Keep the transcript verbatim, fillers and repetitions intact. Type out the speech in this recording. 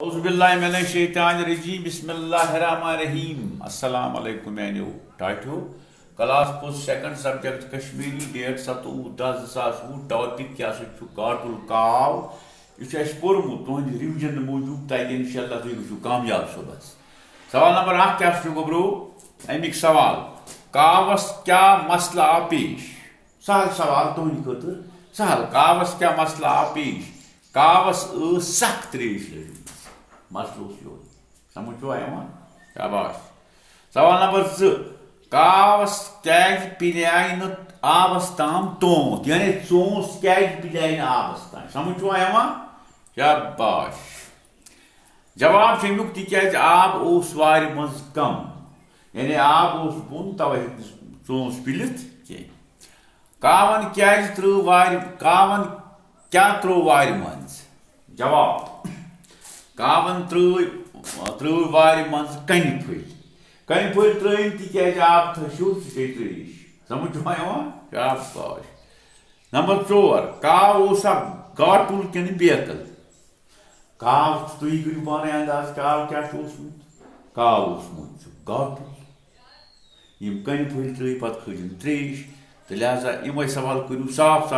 اعوذ باللہ من الشیطان الرجیم، بسم اللہ الرحمن الرحیم۔ السلام علیکم میانیو ٹاٹھیو۔ کلاس پوٚز سیکنڈ، سبجیکٹ کشمیری، ڈیٹ ستووُہ دہ زٕ ساس وُہ۔ ٹاپک کیٛاہ سا چھُ؟ گاٹُل کاو۔ یہِ چھُ اَسہِ پوٚرمُت تُہنٛدِ ریوجن موٗجوٗب، تاکہِ انشاءاللہ تُہۍ گٔژھِو کامیاب صُبحس۔ سوال نمبر اکھ کیٛاہ چھُ گوٚبرو؟ اَمِکۍ سوال۔ کاوس کیٛاہ مسلہٕ آو پیش؟ سہل سوال تُہنٛدِ خٲطرٕ۔ سہل، کاوس کیٛاہ مسلہٕ آو پیش؟ کاوس ٲس سخ تریش لٔجمٕژ۔ مسلہٕ اوس یِہوٚے۔ سمجھ چھُوا یِوان؟ شاباش۔ سوال نمبر زٕ، کاوس کیٛازِ پِلیٛاے نہٕ آبس تام ژونٛٹھ؟ یعنی ژونٛٹھ کیٛازِ پِلیٛاے نہٕ آبس تام؟ سمجھ چھُوا یِوان؟ شاباش۔ جواب چھُ اَمیُک، تِکیٛازِ آب اوس وارِ منٛز کم، یعنی آب اوس بۄن، توے ہیٚکہِ نہٕ ژونٛٹھ پِلِتھ کینٛہہ۔ کاوَن کیٛازِ ترٛٲو وارِ، کاوَن کیٛاہ ترٛوو وارِ منٛز؟ جواب، کاوَن ترٛٲو، ترٛٲو وارِ منٛز کَنہِ پھٔلۍ۔ کَنہِ پھٔلۍ ترٛٲوِن، تِکیٛازِ آب تھٲو سیوٚد، سُہ چیٚیہِ ترٛیش۔ سمجھ چھُوا یِوان؟ شاباش۔ نمبر ژور، کاو اوسا گاٹُل کِنہٕ بیکٕل؟ کاو چھُ، تُہی کٔرِو پانَے انداز، کاو کیٛاہ چھُ اوسمُت؟ کاو اوسمُت چھُ گاٹُل۔ یِم کَنہِ پھٔلۍ ترٛٲوۍ، پَتہٕ کھٲجِن ترٛیش۔ تہٕ لہذا یِمَے سوال کٔرِو صاف صاف